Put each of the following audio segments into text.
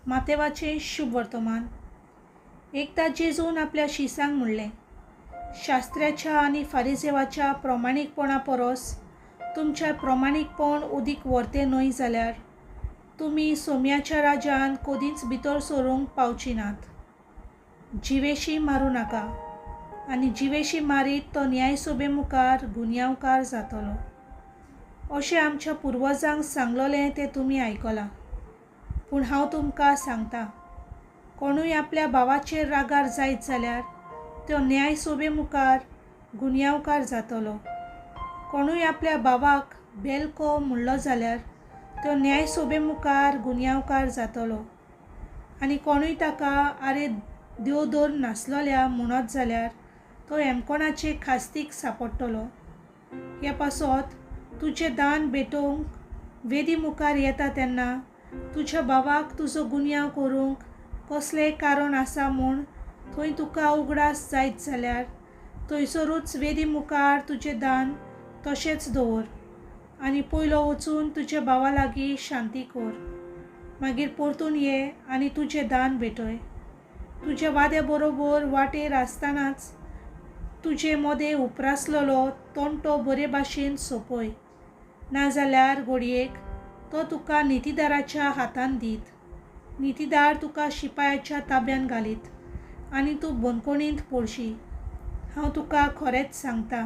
मातेवाचें शुभ वर्तमान. एकदां जेजून आपल्या शिसांक म्हणलें, शास्त्र्याच्या आनी फारिजेवाच्या प्रमाणीकपणा परस तुमचें प्रमाणीकपण उदीक व्हरतें न्हय जाल्यार तुमी सोम्याच्या राज्यांत कदींच भितर सरूंक पावची नात. जिवेशी मारूं नाका आनी जिवेशी मारीत तो न्यायसभे मुखार गुन्यांवकार जातलो. अशें आमच्या पुर्वजांक सांगलोलें तें तुमी आयकलां. पूण हांव तुमकां सांगतां, कोणूय आपल्या भावाचेर रागार जायत जाल्यार तो न्यायसभे मुखार गुन्यांवकार जातलो. कोणूय आपल्या भावाक बेलको म्हणलो जाल्यार तो न्यायसभे मुखार गुन्यांवकार जातलो. आनी कोणूय ताका आरे देव दर नासलोल्या म्हणत जाल्यार तो एमकोणाचे खास्तीक सांपडटलो. हे पासत तुजें दान भेटोवंक वेदी मुखार येता तेन्ना तुज्या भावाक तुजो गुन्यांव करूंक कसलेंय कारण आसा म्हूण थंय तुका उगडास जायत जाल्यार थंयसरूच वेदी मुखार तुजें दान तशेंच दवर आनी पयलो वचून तुज्या भावा लागीं शांती कर. मागीर परतून ये आनी तुजें दान भेटय. तुज्या वाद्या बरोबर वाटेर आसतनाच तुजे मदें उप्रासलेलो तंटो बरे भाशेन सोंपय. नाजाल्यार घडयेक तो तुका नितीदाराच्या हातान दीत, नितीदार तुका शिपायाच्या ताब्यान घालीत आनी तूं बंदखणींत पडशी. हांव तुका खरेंच सांगता,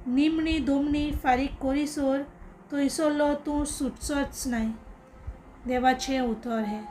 निमणी दोमणी फारीक करीसर थंयसरलो तूं सुटचोच नाय. देवाचें उतर हें.